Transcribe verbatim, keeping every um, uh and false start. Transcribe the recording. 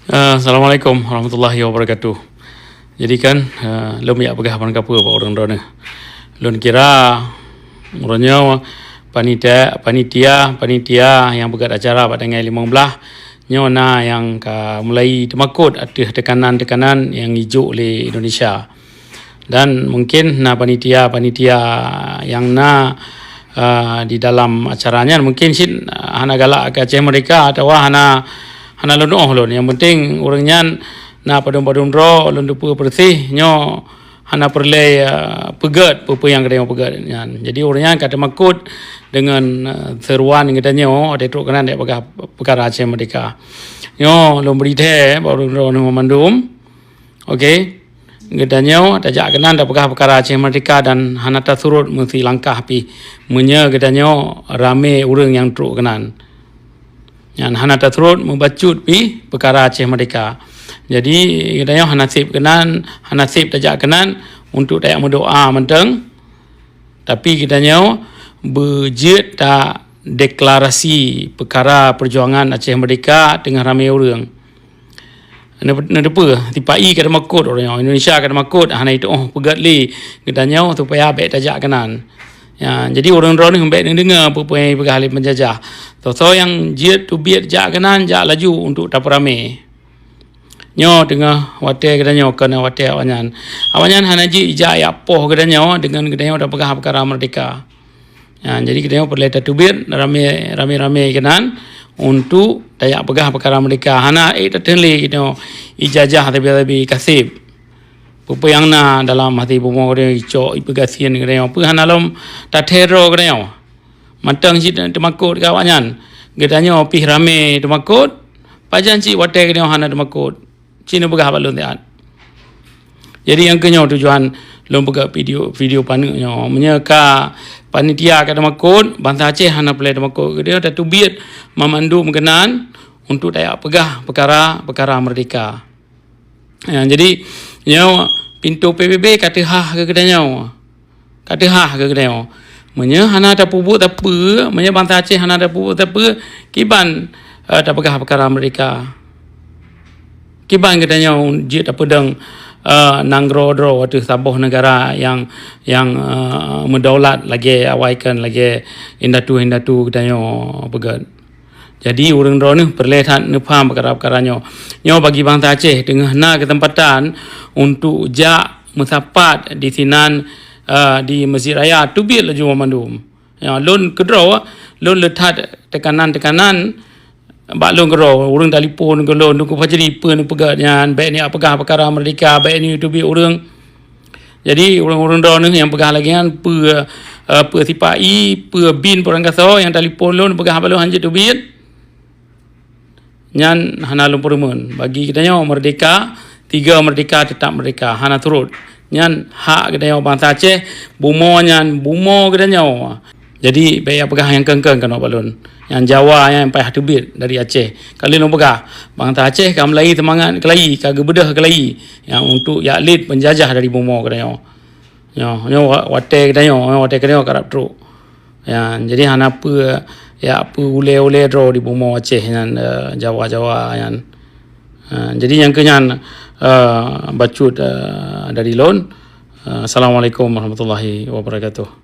Eh, Assalamualaikum warahmatullahi wabarakatuh. Jadi kan, eh, lôn jak peugah ban kapeue bak ureuëng droeneuh. Lôn kira uroe nyoe panitia, panitia, panitia nyang peugét acara bak tanggai limong blaih nyoe na nyang ka mulai teumakot ateueh teukanan-teukanan nyang jijok lé Indonesia. Dan mungkin na panitia-panitia nyang na, eh, di dalam acara nyan mungkin cit, eh, hana galak keu Aceh Merdeka atawa hana, hana lôn tu'oh lôn. Nyang penting ureuëng nyan na padum-padum droe lôn teupeue peureuseh nyoe hana peureulée, eh, peugét peue-peue nyang geutanyoe peugét nyan. Jadi ureuëng nyan ka teumakot deungon, eh, seruan geutanyoe watée trok keunan jak peugah peukara Aceh Merdeka. Nyoe lôn bri thèe bak ureuëng droeneuh mandum. Oke. Geutanyoe tajak keunan tapeugah peukara Aceh Merdeka dan hana tasurot meusi langkah pih meunyoe geutanyoe ramé ureuëng nyang trok keunan. Nyan hana tasurot meubacut pih peukara Aceh Merdeka. Jadi geutanyoe hana seb keunan, hana seb tajak keunan untuk tajak meudoa mantong. Tapi geutanyoe beujeuet ta deklarasi peukara peujuangan Aceh Merdeka teungoh ramé ureuëng. Neudeue, sipa-i ka teumakot uroe nyoe, Indonesia ka teumakot, hana jitu'oh peugét lé geutanyoe supaya bék tajak keunan. Ya, jadi ureuëng droeneuh bék neudeungoe peue-peue nyang jipeugah lé peunjajah. Soe-soe nyang jeuet teubiet jak keunan, jak laju untuk tapeuramé. Nyoe teungoh watée geutanyoe kon watée awaknyan. Awaknyan hana jeuet jak jak poh geutanyoe deungon geutanyoe tapeugah peukara merdeka. Ha, jadi geutanyoe peureulée tateubiet ramé, ramé-ramé keunan untuk tajak peugah peukara merdeka. Hana ék tateun lé geutanyoe ijajah tabi-tabi kaseb. Peue-peue nyang na dalam hati bumoe geutanyoe icok, ipeugasien geutanyoe. Peue hana lom tathèe droe geutanyoe. Mantong cit teumakot keu awaknyan. Geutanyoe pih ramé teumakot, pajan cit watée geutanyoe hana teumakot. Cit neupeugah bak lôn siat. Jadi nyang keuh nyoe tujuan lôn peugah video, video paneuk nyoe. Meunyoe ka panitia ka teumakot, bansa Aceh hana peureulée teumakot. Geutanyoe tateubiet mamandum keunan untuk tajak peugah peukara-peukara merdeka. Ya, jadi nyoe pintoe P B B ka teuhah keu geutanyoe. Ka teuhah keu geutanyoe. Meunyoe hana tapeubuet sapeue, meunyoe bansa Aceh hana tapeubuet sapeue, kiban, eh, tapeugah peukara merdeka. Kiban geutanyoe jeuet tapeudong, eh, nanggroe droe ateueh saboh neugara nyang, nyang, eh, meudaulat lagée awai kon lagée indatu-indatu geutanyoe peugét. Jadi ureuëng droeneuh peureulée that neupaham peukara-peukara nyoe. Nyoe bagi bansa Aceh teungoh na keuseumpatan untuk jak meusapat disinan, eh, di Mesjid Raya, teubiet laju banmandum. Ya, lôn keudroe, lôn le that teukanan-teukanan bak lôn keudroe, ureuëng telepon keu lôn, "Teungku Fajri, peue neupeugah nyan, bék neujak peugah peukara merdeka, bék neujak teubiet ureuëng." Jadi ureuëng-ureuëng droeneuh nyang peugah lagée nyan, peue, eh, peue sipa-i, peue bin, peue rangkasoe nyang telepon lôn peugah bak lôn hanjeuet teubiet, nyan hana lôn peureumeun. Bagi geutanyoe merdeka, tiga merdeka, tetap merdeka, hana surot. Nyan hak geutanyoe bansa Aceh, bumoe nyan bumoe geutanyoe. Jadi bék jak peugah nyang keung-keung keunoe bak lôn. Nyang Jawa nyan payah teubiet dari Aceh. Ka lheueh lôn peugah, bansa Aceh ka meulayi seumangat keulayi, ka geubeudôh keulayi nyang untuk jak lét peunjajah dari bumoe geutanyoe. Nyoe, nyoe wa-, watée geutanyoe, nyoe watée geutanyoe karab trok. Ya, jadi hana peue, ya, peue ulée-ulée droe di bumoe Aceh nyan, eh, Jawa-Jawa nyan. Eh, jadi nyang keu nyan, eh, bacut, eh, dari lôn. Eh, Assalamualaikum warahmatullahi wabarakatuh.